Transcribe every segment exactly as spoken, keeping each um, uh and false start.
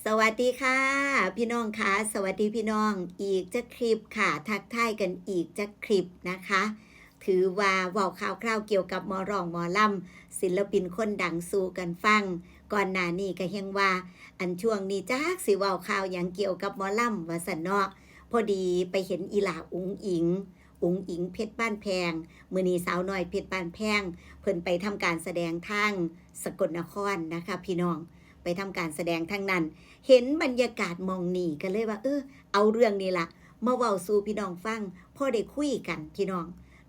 สวัสดีค่ะ พี่น้องคะ สวัสดีพี่น้อง อีกจักคลิปค่ะ ทักทายกันอีกจักคลิปนะคะ ถือว่าเว้าข่าวคราวเกี่ยวกับหมอร้องหมอลำ ศิลปินคนดังสู่กันฟัง ก่อนหน้านี้ก็แฮ่งว่า อันช่วงนี้จักสิเว้าข่าวหยังเกี่ยวกับหมอลำว่าซั่นเนาะ พอดีไปเห็นอีหล้าอุ๋งอิ๋ง อุ๋งอิ๋งเพชรบ้านแพง มื้อนี้สาวน้อยเพชรบ้านแพง เพิ่นไปทำการแสดงทางสกลนครนะคะพี่น้อง ไปทำการแสดงทางนั้น เห็นบรรยากาศหม่องนี้ก็เลยว่า เออ เอาเรื่องนี้ล่ะ มาเว้าสู่พี่น้องฟัง พอได้คุยกันพี่น้อง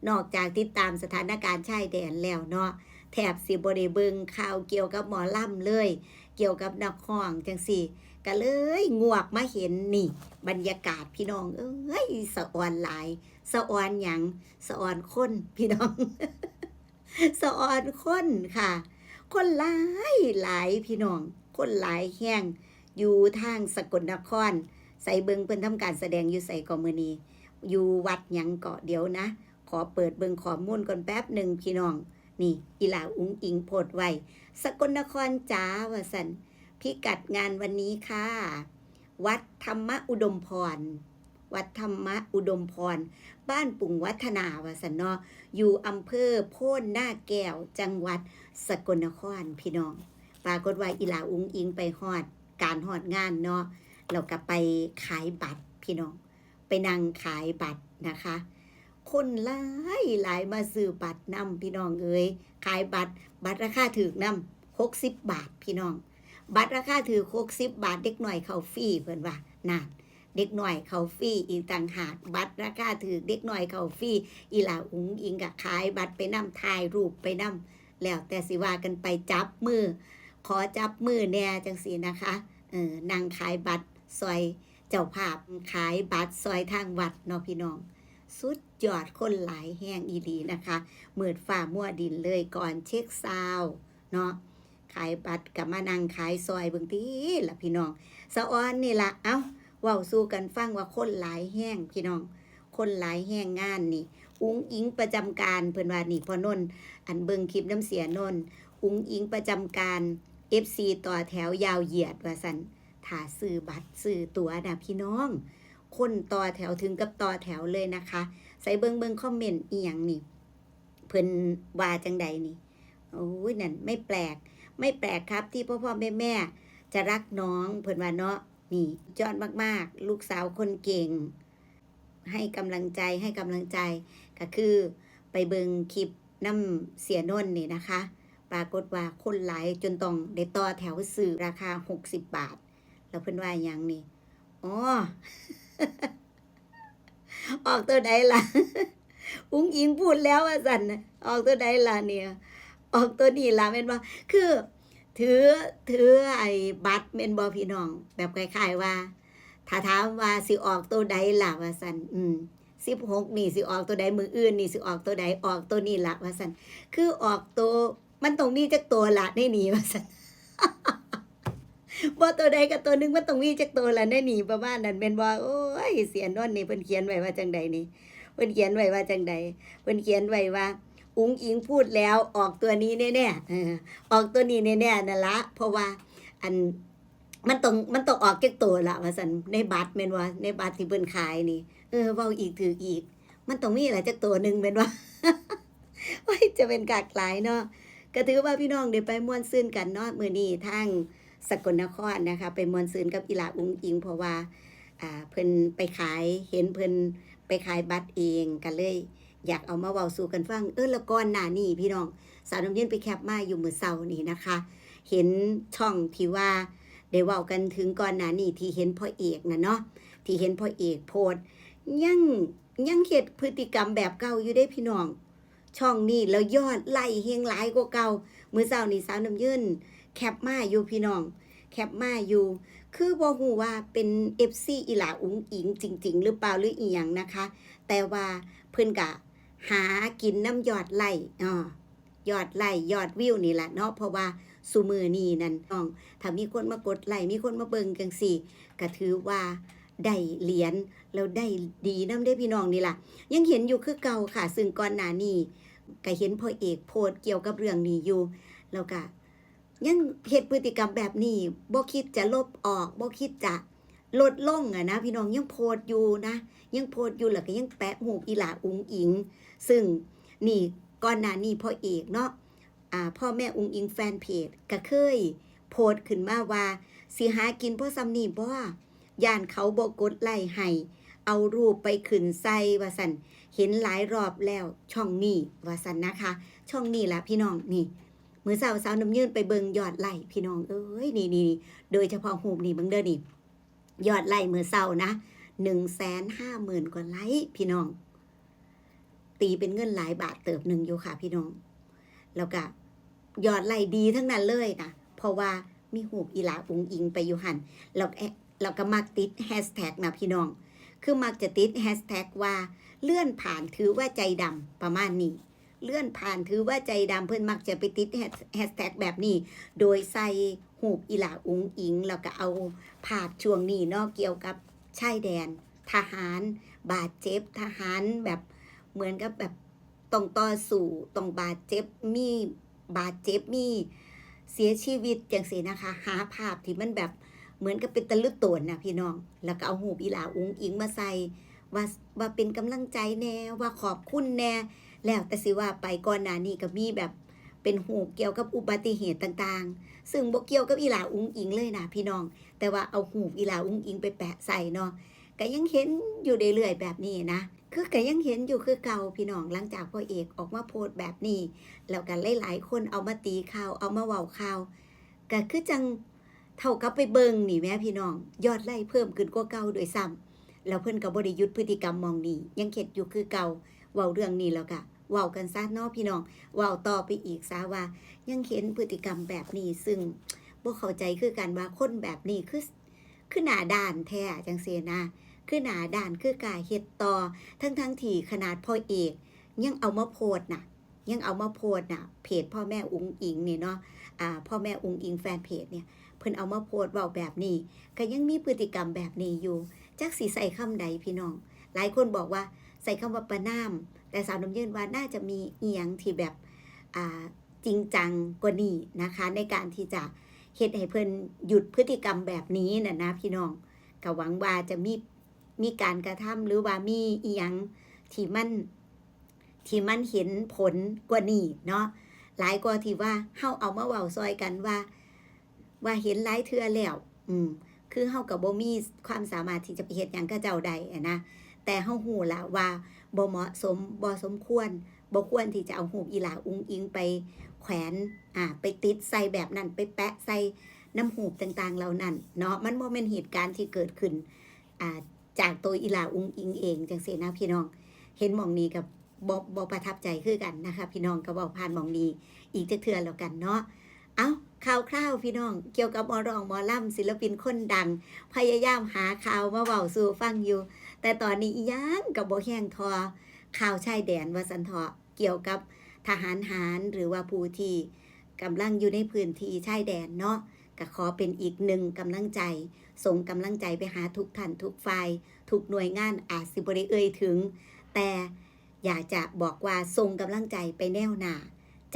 นอกจากติดตามสถานการณ์ชายแดนแล้วเนาะ แทบสิบ่ได้เบิ่งข่าวเกี่ยวกับหมอลำเลย เกี่ยวกับนักร้องจั่งซี้ ก็เลยงวบมาเห็นนี่ บรรยากาศพี่น้องเอ้ย สะออนหลาย สะออนหยัง สะออนคนพี่น้อง สะออนคนค่ะ คนหลายหลายพี่น้อง คนหลายแฮง อยู่ทางสกลนคร ใสเบิ่งเพิ่นทำการแสดงอยู่ไสก่อมื้อนี้ อยู่วัดหยังเกาะ เดี๋ยวนะ ขอเปิดเบิ่งข้อมูลก่อนแป๊บหนึ่งพี่น้อง นี่ อีหล้าอุ๋งอิ๋งโพสต์ไว้ สกลนครจ๋า ว่าซั่น พิกัดงานวันนี้ค่ะ วัดธรรมอุดมพร วัดธรรมอุดมพร บ้านปุงวัฒนา ว่าซั่นเนาะ อยู่อำเภอโพนนาแก้ว จังหวัดสกลนคร พี่น้อง ปรากฏว่าอีหล้าอุ๋งอิ๋งไปฮอด การฮอดงานเนาะ แล้วก็ไปขายบัตรพี่น้อง ไปนั่งขายบัตรนะคะ คนหลายหลายมาซื้อบัตรนำพี่น้องเอ้ย ขายบัตร บัตรราคาถูกนำ หกสิบบาทพี่น้อง บัตรราคาถูก หกสิบบาท เด็กน้อยเข้าฟรีเพิ่นว่า นั่น เด็กน้อยเข้าฟรีอีกต่างหาก บัตรราคาถูก เด็กน้อยเข้าฟรี อีหล้าอุ๋งอิ๋งก็ขายบัตรไปนำ ถ่ายรูปไปนำ แล้วแต่สิว่ากันไป จับมือ ขอจับมือแหน่จั่งซี้นะคะ เออ นั่งขายบัตรซ่อยเจ้าภาพ ขายบัตรซ่อยทางวัดเนาะพี่น้อง สุดยอด คนหลายแฮงอีหลีนะคะ มืดฟ้ามัวดินเลย ก่อนเช็คซาวด์เนาะ ขายบัตรก็มานั่งขายซ่อยเบิ่งติล่ะพี่น้อง สะออนนี่ล่ะ เอ้า เว้าสู่กันฟังว่าคนหลายแฮงพี่น้อง คนหลายแฮงงานนี่ อุ๋งอิ๋งประจำการ เพิ่นว่านี่ พ่อนนท์ อันเบิ่งคลิปนำเสียนนท์ อุ๋งอิ๋งประจำการ เอฟซี ต่อแถวยาวเหยียดว่าซั่น ถ้าซื้อบัตรซื้อตั๋วนะพี่น้อง คนต่อแถว ถึงกับต่อแถวเลยนะคะ ใสเบิ่ง เบิ่งคอมเมนต์อีหยังนี่ เพิ่นว่าจั่งใดนี่ โอ้ย นั่น ไม่แปลก ไม่แปลกครับที่พ่อๆแม่ๆจะรักน้อง เพิ่นว่าเนาะ นี่ ยอดมากๆ ลูกสาวคนเก่ง ให้กำลังใจ ให้กำลังใจ ก็คือไปเบิ่งคลิปนำเสียนนท์นี่นะคะ ปรากฏว่าคนหลายจนต้องได้ต่อแถวซื้อ ราคาหกสิบบาท แล้วเพิ่นว่าหยังนี่ อ๋อ ออกตัวใดล่ะ อุ๋งอิ๋งพูดแล้วว่าซั่น ออกตัวใดล่ะเนี่ย ออกตัวนี้ล่ะแม่นบ่ คือ ถือ ถือไอ้บัตรแม่นบ่พี่น้อง แบบคล้ายๆว่า ถ้าถามว่าสิออกตัวใดล่ะว่าซั่น อืม สิบหกนี่สิออกตัวใด มื้ออื่นนี่สิออกตัวใด ออกตัวนี้ล่ะว่าซั่น คือออกตัว มันต้องมีจักตัวล่ะในนี้ว่าซั่น บ่ตัวใดก็ตัวหนึ่ง มันต้องมีจักตัวล่ะในนี้ ประมาณนั้นแม่นบ่ โอ้ย เสียนนท์นี่เพิ่นเขียนไว้ว่าจั่งใดนี่ เพิ่นเขียนไว้ว่าจั่งใด เพิ่นเขียนไว้ว่า อุ๋งอิ๋งพูดแล้ว ออกตัวนี้แน่ๆ เออ ออกตัวนี้แน่ๆ นั่นละ เพราะว่า อัน มันต้อง มันต้องออกจักตัวล่ะว่าซั่น ในบัตรแม่นบ่ ในบัตรที่เพิ่นขายนี่ เออ เว้าอีกถืกอีก มันต้องมีล่ะจักตัวหนึ่งแม่นบ่ โอ้ย จะเป็นคักหลายเนาะ ก็ถือว่าพี่น้องได้ไปม่วนซื่นกันเนาะ มื้อนี้ทางสกลนครนะคะ ไปม่วนซื่นกับอีหล้าอุ๋งอิ๋ง เพราะว่า อ่า เพิ่นไปขาย เห็นเพิ่นไปขายบัตรเอง ก็เลยอยากเอามาเว้าสู่กันฟัง เออ แล้วก่อนหน้านี้พี่น้อง สาวน้ำเย็นไปแคปมาอยู่มื้อเช้านี้นะคะ เห็นช่องที่ว่าได้เว้ากันถึงก่อนหน้านี้ ที่เห็นพ่อเอกน่ะเนาะ ที่เห็นพ่อเอกโพสต์ ยัง ยังเฮ็ดพฤติกรรมแบบเก่าอยู่เด้พี่น้อง ช่องนี้แล้วยอดไลค์แฮ่งหลายกว่าเก่า มื้อเช้านี้สาวน้ำเย็นแคปมาอยู่พี่น้อง แคปมาอยู่ คือบ่ฮู้ว่าเป็น เอฟซี อีหล้าอุ๋งอิ๋งจริงๆหรือเปล่าหรืออีหยังนะคะ แต่ว่าเพิ่นก็หากินนำยอดไลค์ อ้อ ยอดไลค์ยอดวิวนี่ล่ะเนาะ เพราะว่าซุมื้อนี้นั่นน้อง ถ้ามีคนมากดไลค์ มีคนมาเบิ่งจั่งซี้ ก็ถือว่าได้เหรียญ แล้วได้ดีนำเด้พี่น้องนี่ล่ะ ยังเห็นอยู่คือเก่าค่ะ ซึ่งก่อนหน้านี้ก็เห็นพ่อเอกโพสต์เกี่ยวกับเรื่องนี้อยู่ แล้วก็ ยังเฮ็ดพฤติกรรมแบบนี้ บ่คิดจะลบออก บ่คิดจะลดลงอะนะพี่น้อง ยังโพสต์อยู่นะ ยังโพสต์อยู่ แล้วก็ยังแปะรูปอีหล้าอุ๋งอิ๋ง ซึ่งนี่ก่อนหน้านี้พ่อเอกเนาะ อ่า พ่อแม่อุ๋งอิ๋งแฟนเพจก็เคยโพสต์ขึ้นมาว่า สิหากินพอส่ำนี้บ่ ย่านเขาบ่กดไลค์ให้ เอารูปไปขึ้นใส่ว่าซั่น เห็นหลายรอบแล้วช่องนี้ว่าซั่นนะคะ ช่องนี้ล่ะพี่น้อง นี่ มื้อเช้าสาวน้ำยืนไปเบิ่งยอดไลค์พี่น้องเอ้ย นี่ๆๆ โดยเฉพาะรูปนี้เบิ่งเด้อนี่ ยอดไลค์มื้อเช้านะ หนึ่งแสนห้าหมื่นกว่าไลค์พี่น้อง ตีเป็นเงินหลายบาทเติบหนึ่งอยู่ค่ะพี่น้อง แล้วก็ยอดไลค์ดีทั้งนั้นเลยนะ เพราะว่ามีรูปอีหล้าอุ๋งอิ๋งไปอยู่หั่น แล้วก็ แล้วก็มักติดแฮชแท็กนะพี่น้อง คือมักจะติดแฮชแท็กว่า เลื่อนผ่านถือว่าใจดำ ประมาณนี้ เลื่อนผ่านถือว่าใจดำ เพิ่นมักจะไปติดแฮช แฮชแท็กแบบนี้ โดยใส่รูปอีหล้าอุ๋งอิ๋ง แล้วก็เอาภาพช่วงนี้เนาะ เกี่ยวกับชายแดน ทหารบาดเจ็บ ทหารแบบเหมือนกับแบบต้องต่อสู้ ต้องบาดเจ็บ มีบาดเจ็บ มีเสียชีวิตจั่งซี้นะคะ หาภาพที่มันแบบเหมือนกับเป็นตะลึโตนนะพี่น้อง แล้วก็เอารูปอีหล้าอุ๋งอิ๋งมาใส่ ว่า ว่าเป็นกำลังใจแน่ ว่าขอบคุณแน่ แล้วแต่สิว่าไป ก่อนหน้านี้ก็มีแบบเป็นรูปเกี่ยวกับอุบัติเหตุต่างๆ ซึ่งบ่เกี่ยวกับอีหล้าอุ๋งอิ๋งเลยนะพี่น้อง แต่ว่าเอารูปอีหล้าอุ๋งอิ๋งไปแปะใส่เนาะ ก็ยังเห็นอยู่เรื่อยๆแบบนี้นะ คือก็ยังเห็นอยู่คือเก่าพี่น้อง หลังจากพ่อเอกออกมาโพสต์แบบนี้ แล้วก็หลายๆคนเอามาตีข่าว เอามาเว้าข่าว ก็คือจั่งเท่ากับไปเบิ่งนี่แหมพี่น้อง ยอดไลค์เพิ่มขึ้นกว่าเก่าด้วยซ้ำ แล้วเพิ่นก็บ่ได้หยุดพฤติกรรมหม่องนี้ ยังเฮ็ดอยู่คือเก่า เว้าเรื่องนี้แล้วก็เว้ากันซะเนาะพี่น้อง เว้าต่อไปอีกซะว่า ยังเห็นพฤติกรรมแบบนี้ ซึ่งบ่เข้าใจคือกันว่าคนแบบนี้คือ คือหน้าด้านแท้จั่งซี้นะ คือหน้าด้าน คือกล้าเฮ็ดต่อ ทั้งๆที่ขนาดพ่อเอกยังเอามาโพสต์น่ะ ยังเอามาโพสต์น่ะ เพจพ่อแม่อุ๋งอิ๋งนี่เนาะ อ่า พ่อแม่อุ๋งอิ๋งแฟนเพจเนี่ย เพิ่นเอามาโพสต์เว้าแบบนี้ ก็ยังมีพฤติกรรมแบบนี้อยู่ จักสิใช้คำใดพี่น้อง หลายคนบอกว่าใช้คำว่าประณาม แต่สาวน้ำยืนว่าน่าจะมีอิหยังที่แบบ อ่า จริงจังกว่านี้นะคะ ในการที่จะเฮ็ดให้เพิ่นหยุดพฤติกรรมแบบนี้น่ะนะพี่น้อง ก็หวังว่าจะมี มีการกระทำ หรือว่ามีอิหยังที่มัน ที่มันเห็นผลกว่านี้เนาะ หลายกว่าที่ว่าเฮาเอามาเว้าซ่อยกันว่า ว่าเห็นหลายเทื่อแล้ว อืม คือเฮาก็บ่มีความสามารถที่จะไปเฮ็ดหยังกับเจ้าได้อะนะ แต่เฮาฮู้ละว่าบ่เหมาะสม บ่สมควร บ่ควรที่จะเอารูปอีหล้าอุ๋งอิ๋งไปแขวน อ่า ไปติดใส่แบบนั้น ไปแปะใส่นำรูปต่างๆเหล่านั้นเนาะ มันบ่แม่นเหตุการณ์ที่เกิดขึ้น อ่า จากตัวอีหล้าอุ๋งอิ๋งเองจั่งซี้นะพี่น้อง เห็นหม่องนี้ก็บ่ บ่ประทับใจคือกันนะคะ พี่น้อง ก็เว้าผ่านหม่องนี้อีกจักเทื่อแล้วกันเนาะ เอ้า ข่าวคราวพี่น้อง เกี่ยวกับหมอร้องหมอลำ ศิลปินคนดัง พยายามหาข่าวมาเว้าสู่ฟังอยู่ แต่ตอนนี้อิหยังก็บ่แฮงเท่าข่าวชายแดนว่าซั่นเถาะ เกี่ยวกับทหารหาร หรือว่าผู้ที่กำลังอยู่ในพื้นที่ชายแดนเนาะ ก็ขอเป็นอีกหนึ่งกำลังใจ ส่งกำลังใจไปหาทุกท่านทุกฝ่าย ทุกหน่วยงาน อาจสิบ่ได้เอ่ยถึง แต่อยากจะบอกว่าส่งกำลังใจไปแนวหน้า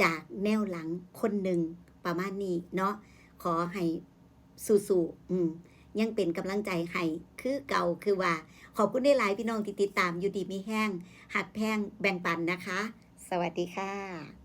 จากแนวหลังคนหนึ่ง ประมาณนี้เนาะ ขอให้สู้ๆ อืม ยังเป็นกำลังใจให้คือเก่าคือว่า ขอบคุณหลายๆพี่น้องที่ติดตาม อยู่ดีมีแฮง ฮักแพง แบ่งปันนะคะ สวัสดีค่ะ